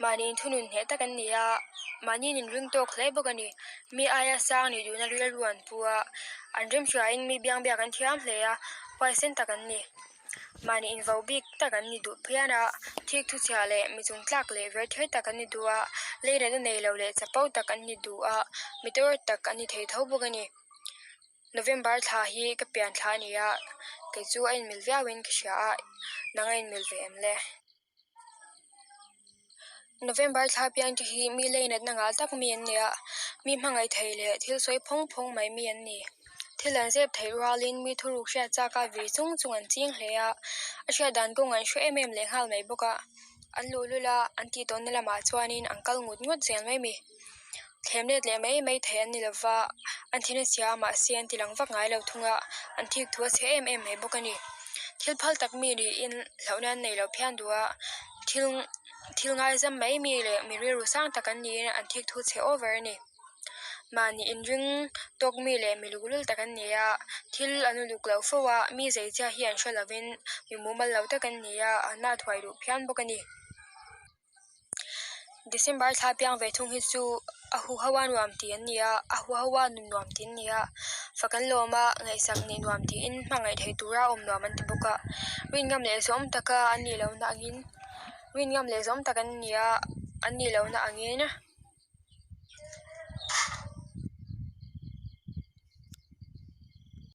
Mahni inthunun hneh tak an ni a, mahni in inring tawk hle bawk a ni. Mi aia sang nih duhna rilru an pu a, an remhriain mi biangbiak an thiam hle a, huaisen tak an ni. Mahni invo bik tak an ni duh phian a, thik thuchhia leh mi chung tlak leh ver ther tak an ni duh a, leiratna nei lo leh chapo tak an ni duh a, mi tawr tak an ni thei tho bawk a ni. November thla hi ka pian thla a ni a, kei chu a inmil viauin ka hria a, nang a inmil ve em le? November thla piang te hi mi leinatna nghal tak mi an ni a, mi hmangaih thei leh thil sawi phawng phawng mai mi an ni. Thil an zep theih rualin mi thuruk hriat chak a vir chung chung an ching hle a, a hriat dan kawng an hre em em leh nghal mai bawk a, an luhlul a, an tih tawnna lamah chuanin an kal ngut ngut zel mai mi. Thlem let leh mai mai thei an ni lova, an thin a chhia a mahse an ti lang vak ngai lo thung a, an thik thu a chhe em em mai bawk a ni. Thil phal tak mi niin hlauhna an nei lo phian duh a, thil thil ngaizam mai mi leh mi rilru sang tak an niin an thik thu chhe over a ni. Mahni inring tawk mi leh mi luhlul tak an ni a, thil an uluk lo fo a, mi zeichhia hi an hre lovin mi mumal lo tak an ni a, an ah thuai duh phian bawk a ni. December thla piang ve thung hi chu a huho a nuam tih an ni a a huho a nun nuam tih an ni a fak an lawm a ngaihsak nih nuam tiin hmangaih theih tura awm nuam an ti bawk a rin ngam leh zawm taka an nih lohna angin rin ngam leh zawm tak an ni a an nih lohna angin.